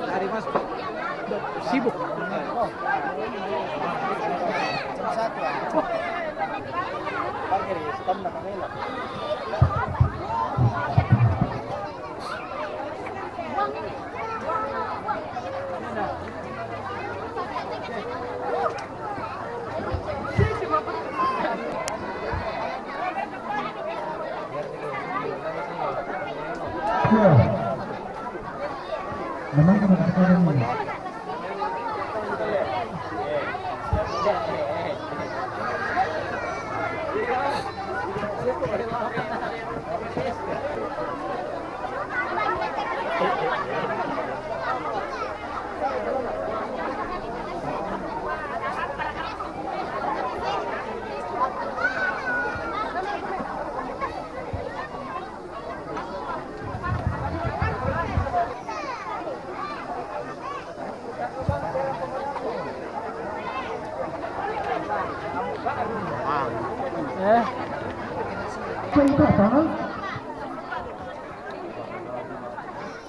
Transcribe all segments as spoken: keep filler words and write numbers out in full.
Hari Mas sibuk. Ya. Memang kena katakan ini. Eh. Cerita, Bang.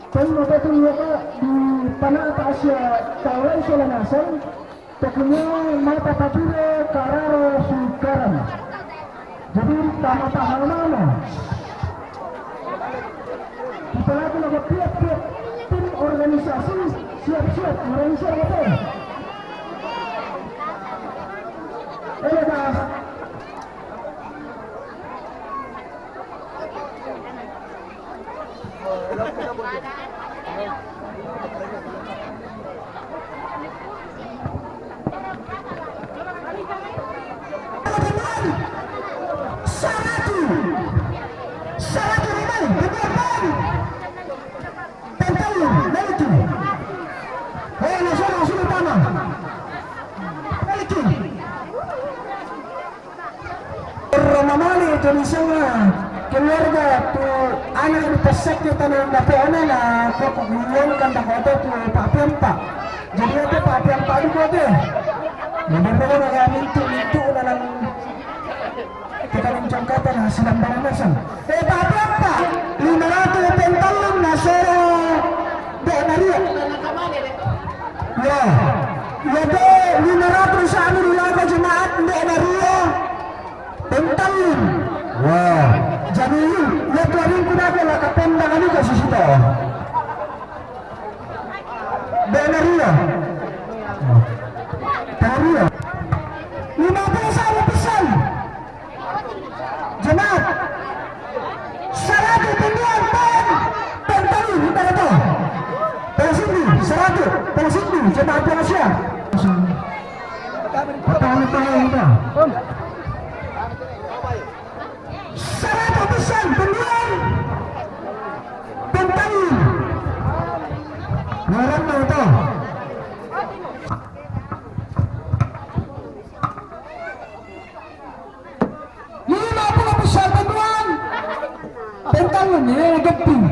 Pemotong di Panata Asia, Tawai Solanasang, Teknya mata papire kararo sukaran. Jadi, tama-tama mana? Kita lagi lagi tiap-tiap tim organisasi siap-siap organisasi apa? Ini, Mas. Saratu. Saratu Rimau, benar, Bang. Tentang, balik. Eh, nasional, sini, Tama. Balik. Rama mali tu di sana keluarga tu anak di pesek di tanah dapat anak lah kau kuyangkan tak kau tu Pak Piampa. Jadi apa Pak Piampa di kau tu? Jadi apa kau nak mintu mintu dalam kita mencangkatan hasil barang masang. Eh, Pak Piampa, lima ratus pentalun nasoro dek naria. Ya. Ya, dek lima ratus anu di laga jemaat dek naria. Pentalun. Wah. Jadi, ya, tuaring kuda ke lah kapendang anu ke sisi tu. Dek naria. Naria. Lima puluh satu persen. Jemaat. Saratu tendian pen. Pentalun, kita kata. Pensindu, saratu. Pensindu, jemaat pengasia. Apa yang tahu kita? Saratu persen tendian. Pentalun. Ngaran tahu tu. Lima puluh persen tendian. Pentalun, ya, geping.